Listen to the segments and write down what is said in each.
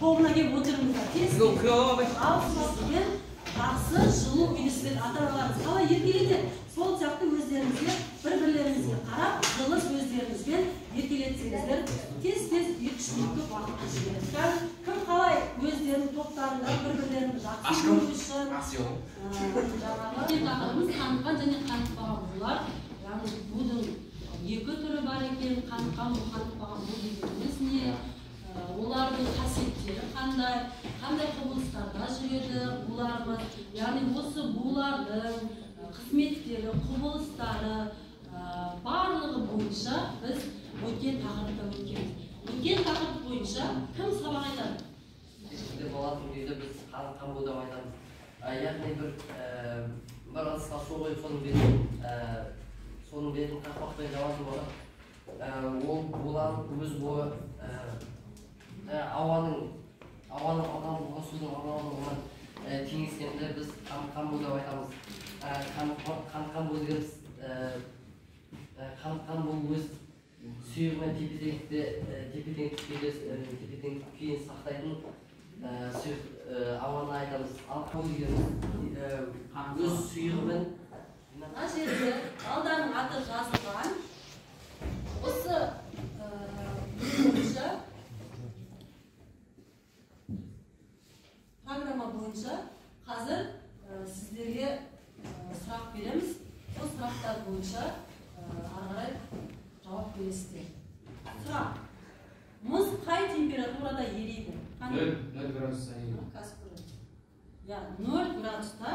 тобына келіп отырыңыздар. Тез алысмас деген жақсы жылу үйлеседі. Ата-аналарыңыз қалай еркелетеді, сол сияқты өздеріңізге бір-бірлеріңізге қарап жылы сөздеріңізбен еркелетсеңіздер, тез-тез 2-3 минуттық уақытты жібереді. Қазір кім қалай өздерінің топтарында бір-бірлерін жақсы көру үшін жаңағы тақырыбымыз қаныққан және қанықпаған булар. Яғни будың екі түрі бар екен, қаныққан бу, қанықпаған бу дегеніміз не, олардың қасиеттері қандай, қандай құбылыстарда жүреді буларымыз, яғни осы булардың қызметтері, құбылыстары барлығы бойынша біз өткен тақырыпта өткенбіз. Өткен тақырып бойынша кім сабақ айтады? Ешкімде болатын күйді біз қаныққан бу деп айтамыз. Яғни бір ыдысқа су құйып, соның бетін қақпақпен жабатын болады. Ол буланып өз бойы ауаның ылғалдылығы, судың ылғалдылығымен теңескенде біз қаныққан бу деп айтамыз. Қаныққан бу дегеніміз қаныққан бу өз сұйығымен тепе-теңдік күйін сақтайтын сұйық ауаны айтамыз. Ал бу дегеніміз өз сұйығымен. Мына жерде балданың аты жазылған. Осы бойынша программа бойынша қазір сіздерге сұрақ береміз. Сол сұрақтар бойынша ары қарай жауап бересіздер. Сұрақ: мұз қай температурада ериді? 0 градуста ериді. Иә, 0 градуста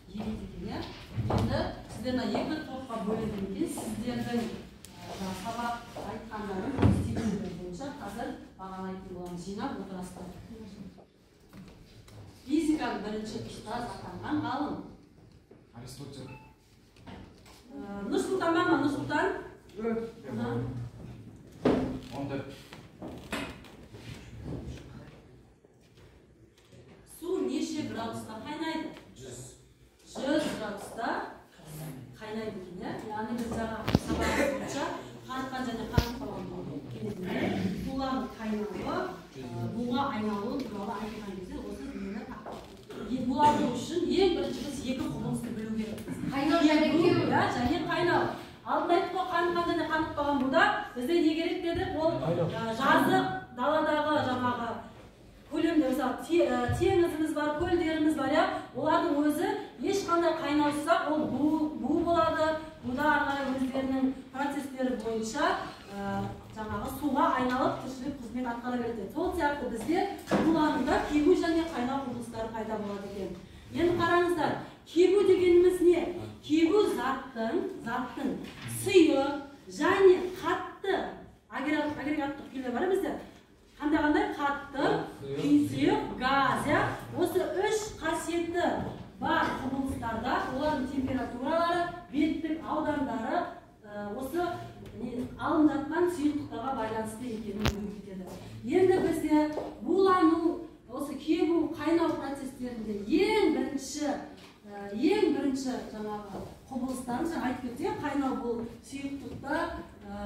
ериді екен, иә. Енді сіздер мына екі топқа бөлінген екен. Сіздердің сабақ айтқандарын істегендер бойынша қазір бағалайтын боламыз. Жинап отырасыздар. Физиканың бірінші ұстаз атанған ғалым Аристотель. Нұрсұлтан бар ма? Нұрсұлтан? 14. Су неше градуста қайнайды? 100 градуста қайнайды екен, иә. Яғни біз жаңа сабақ бойынша қаныққан және қанықпаған кезінде сулардың қайнауы, буға айналуы туралы айтылған кезде осы нені булану үшін ең бірінші біз екі құбылысты білу керекпіз. Қайнау және кеу. Және қайнау. Алдында айттық қой, қаныққан және қанықпаған буда бізде не керек дедік? Ол жазық даладағы жаңағы көлемде, мысалы теңізіміз бар, көлдеріміз бар, иә, олардың өзі ешқандай қайнаусыз-ақ ол бу болады. Буда ары қарай өздерінің процестері бойынша жаңағы суға айналып тіршілік қызмет атқара береді. Сол сияқты бізде булануда кебу және қайнау құбылыстары пайда болады екен. Енді қараңыздар, кебу дегеніміз не? Кебу заттың сұйық және қатты агрегаттық күйлер бар бізде. Қандай-қандай? Қатты, сұйық, газ, иә. Осы үш қасиеті бар құбылыстарда олардың температуралары, беттік аудандары осы алынып жатқан сұйықтықтарға байланысты екенін көрсетеді. Енді бізде булану, осы кебу, қайнау процестерінде ең бірінші жаңағы құбылыстарын жаңа айтып кетсек, қайнау бұл сұйықтықта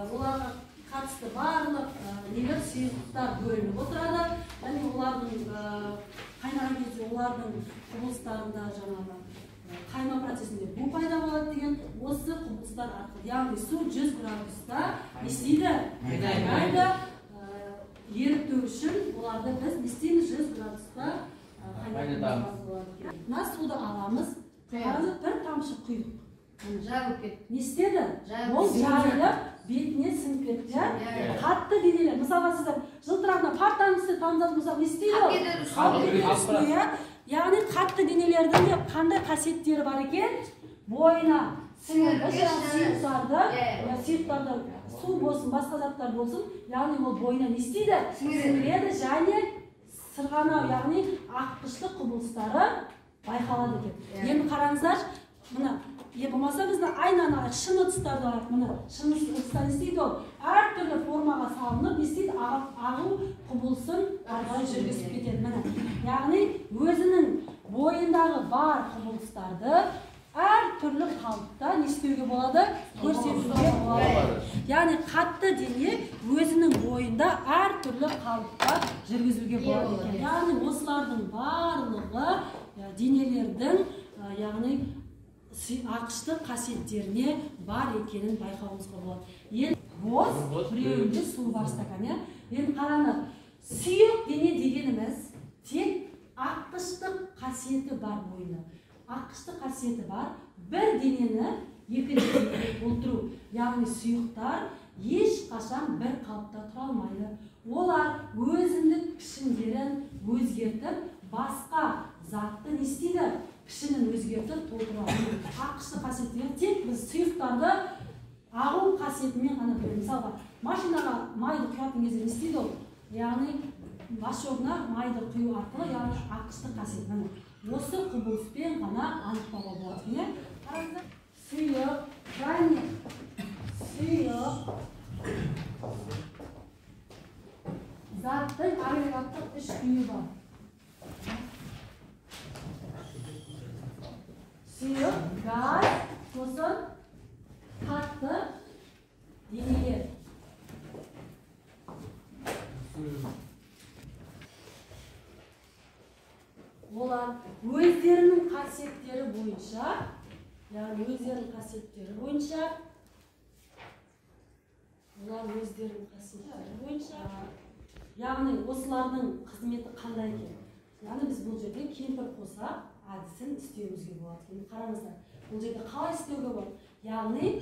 оларға қатысты барлық нелер сұйықтықтар бөлініп отырады және олардың қайнаған кезде олардың құбылыстарында жаңағы қайнау процесінде бу пайда болады деген осы құбылыстар арқылы, яғни су 100 градуста не істейді? Қайнайды. Еріту үшін оларды біз не істейміз? 100 градуста қайнатуымыз болады. Мына суды аламыз, қазір бір тамшы құйдық. Жайылып кетті. Не істеді? Ол жайылып бетіне сіңіп кетті. Қатты денелер, мысалға сіздер жылтырағына партаның үстіне тамызатын болсақ, не істейді ол? Қалып кетеді үстіне, иә. Яғни қатты денелердің де қандай қасиеттері бар екен? Бойына сіңіп, сұйықтарды, су болсын, басқа заттар болсын, яғни ол бойына не істейді? Сіңіреді және сырғанау, яғни аққыштық құбылыстары байқалады екен. Енді қараңыздаршы, мына е болмаса біз айнаны алайық, шыны ыдыстарды алайық. Мына шыны ыдыстар не істейді ол? Әртүрлі формаға салынып, не істейді? Ағу құбылысын ары қарай жүргізіп кетеді. Міне, яғни өзінің бойындағы бар құбылыстарды Әртүрлі қалыпта не істеуге болады? Көрсетуге болады. Яғни қатты дене өзінің бойында әртүрлі қалыпта жүргізуге болады екен. Яғни осылардың барлығы денелердің яғни ақышты қасиеттеріне бар екенін байқауымызға болады. Енді бос, біреуінде су бар стакан, иә? Енді қараңыз, сұйық дене дегеніміз тек аққыштық қасиеті бар бойында. Аққышты қасиеті бар бір денені екінші денеге толтыру. Яғни сұйықтар ешқашан бір қалыпта тұра алмайды. Олар өзіндік пішіндерін өзгертіп, басқа затты не істейді? Пішінін өзгертіп толтырады. Аққышты қасиеттері тек біз сұйықтарды ағу қасиетімен ғана білеміз. Мысалға, машинаға майды құятын кезде не істейді ол? Яғни башогына майды құю арқылы, яғни аққышты қасиет. Осы құбылыспен ғана анықтауға болады. Иә? Қараңыздар, сұйық және сұйық заттың агрегаттық үш күйі бар. Сұйық, газ, сосын қатты денелер. Олар өздерінің қасиеттері бойынша, яғни өздерінің қасиеттері бойынша, олар өздерінің қасиеттері бойынша, яғни осылардың қызметі қандай екен? Яғни біз бұл жерде кемпір қосақ әдісін істеуімізге болады. Енді қараңыздар, бұл жерде қалай істеуге болады? Яғни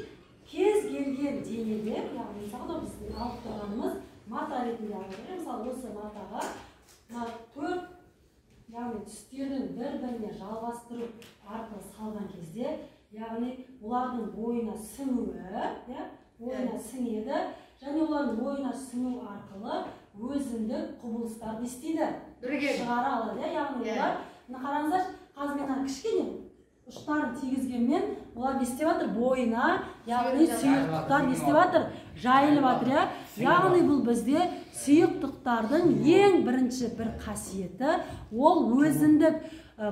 кез келген денелер, яғни мысалы біздің алып тұрғанымыз мата ретінде алып отыр. Мысалы осы матаға төрт, яғни түстерін бір-біріне жалғастыру арқылы салған кезде, яғни олардың бойына сіңуі, иә, бойына сіңеді, және олардың бойына сіңу арқылы өзіндік құбылыстарды істейді, шығара алады, иә. Яғни олар, мына қараңыздаршы, қазір мен ана кішкене ұштарын тигізгенмен олар не істеп жатыр? Бойына, яғни сұйықтықтар не істеп жатыр? Жайылып жатыр, иә. Яғни бұл бізде сұйықтықтардың ең бірінші бір қасиеті, ол өзіндік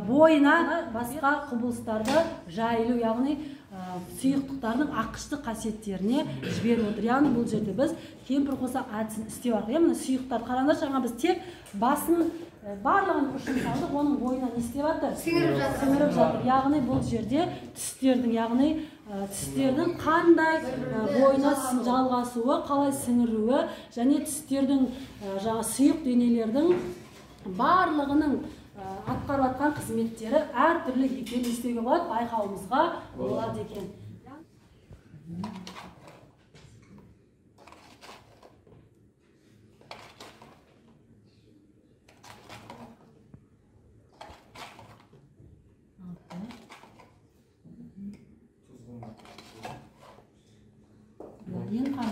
бойына басқа құбылыстарды жайылу, яғни сұйықтықтардың аққышты қасиеттеріне жіберіп отыр. Яғни бұл жерде біз кемпір қосақ әдісін істеу арқылы, мына сұйықтар қараңдаршы, жаңа біз тек басын барлығын ұшын салдық, оның бойына не істеп жатыр? Сіңіріп жатыр. Сіңіріп жатыр. Яғни бұл жерде түстердің, яғни түстердің қандай бойына жалғасуы, қалай сіңіруі, және түстердің жаңа сұйық денелердің барлығының атқарып жатқан қызметтері әртүрлі екенін істеуге болады, байқауымызға болады екен.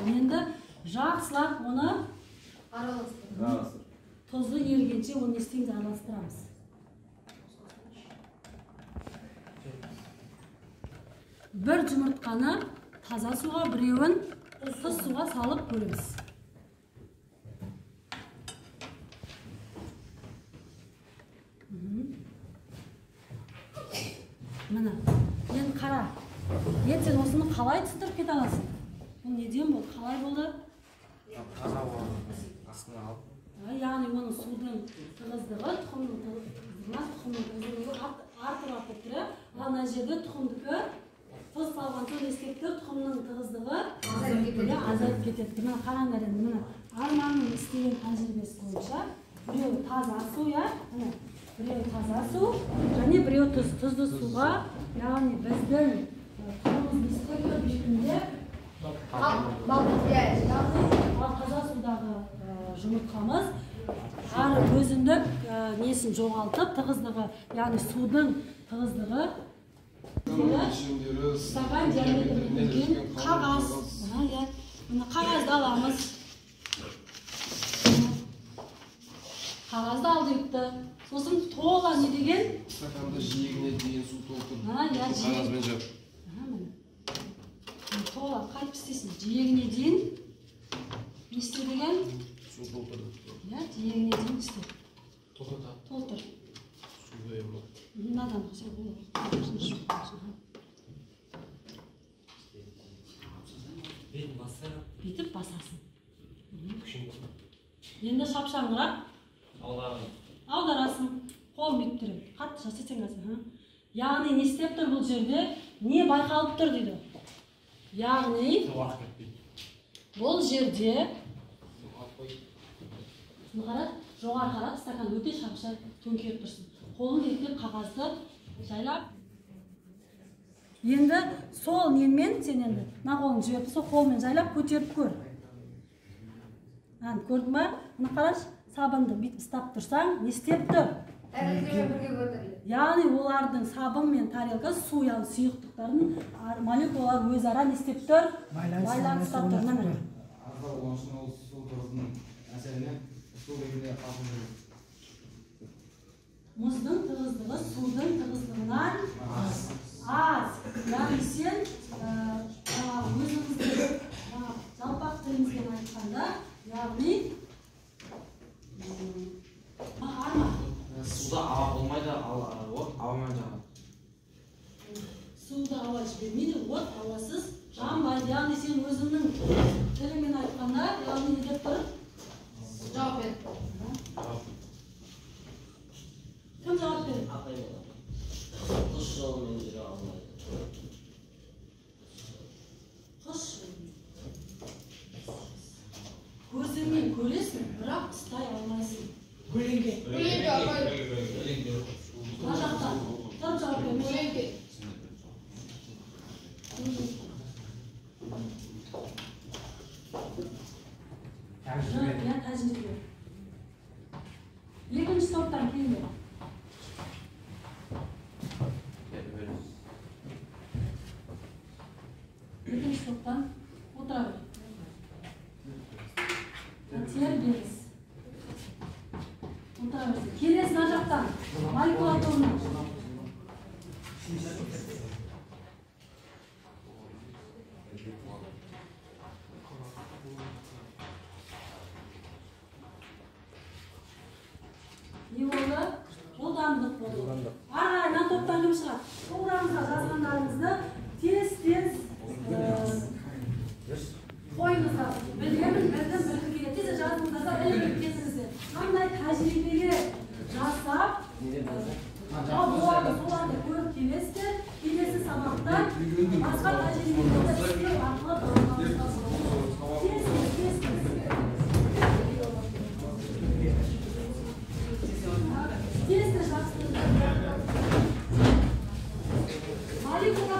Енді жақсылап оны араластырамыз. Тұзы ергенше оны не істейміз, араластырамыз. Бір жұмыртқаны таза суға, біреуін тұз суға салып көреміз. Міне, енді қара. Енді сен осыны қалай түсіндіріп кете аласың? Бұл неден болды? Қалай болды? Таза болды. Астына алып. Яғни оның судың тығыздығы, тұқымның тығыздығы артып артып тұр. Ал мына жерде тұқымдікі тұз салған соң не істеп тұр? Тұқымның тығыздығы азайып кетеді. Мына қараңдар енді, міне Арманның істеген тәжірибесі бойынша біреуі таза су, иә, міне біреуі таза су және біреуі тұз. Тұзды суға, яғни біздің тұқымымыз не істеп тұр бетінде? Ал таза судағы жұмыртқамыз ары өзіндік несін жоғалтып, тығыздығы, яғни судың тығыздығы стакан диаметрі үлкен қағаз. Мына қағазды аламыз. Қағазды алдырыпты. Сосын тола не деген? Стаканды жиегіне дейін су толтырып, қағазбен жап. Тола қайтып істейсің? Жиегіне дейін не істе деген? Су толтыр. Иә, жиегіне дейін істе. Толтыр. Су құйып. Мынадан құйса болады. Енді шапшаңырақ аударасың. Қолын бүйтіп тұр. Қатты жасасаң алсаң. Яғни не істеп тұр бұл жерде? Не байқалып тұр дейді. Яғни бұл жерде қара, жоғары қарап стакан өте шапшаң төңкеріп тұрсың. Қолын реттеп қағазды жайлап. Енді сол немен сен енді мына қолын жіберіп, сол қолмен жайлап көтеріп көр. Ан, көрдің ба? Мына қарашы, сабынды бүйтіп ұстап тұрсаң, не істеп тұр? Тарелкамен бірге көтеріледі. Яғни олардың сабын мен тарелка су, яғни сұйықтықтардың молекулалар өзара не істеп тұр? Байланыста тұр. Міне. Аздау болған үшін ол су тығыздығының әсерінен су бетінде қалқып жүреді. Мұздың тығыздығы судың тығыздығынан аз. Яғни сен өзіңіздің жалпақ тілімізбен айтқанда, яғни арма. Суда ауа болмайды, ал от ауамен жанады. Суда ауа жібермейді, от ауасыз жанбайды. Яғни сен өзіңнің тіліңмен айтқанда, яғни не деп тұр? Жауап бер. Кім жауап береді? Апай болады. Құс жолымен жүре алмайды. Құс көзіңмен көресің, бірақ ұстай алмайсың. Көлеңке апай. Мына жақтан тұрып жауап бер. Көлеңке. Иә, тәжірибе. Екінші топтан келіңдер. Екінші топтан отыра бер. Тербеліс. Отыра берсін. Келесі мына жақтан. Молекула тобынан. Не болды? Жылдамдық болды. Ары қарай мына топтан кім шығады? Топтарыңызға жазғандарыңызды тез-тез қойыңыздар. Білемін, білдім, білгім келеді. Тез жазыңыздар да іліп кетіңіздер. Қандай тәжірибеге жасап, соларды көріп келесіздер. Келесі сабақта басқа тәжірибелерді істеу арқылы талқылауыңызға болады. Тез-тез, тез-тез. Тез-тез жабыстырыңыздар. Молекула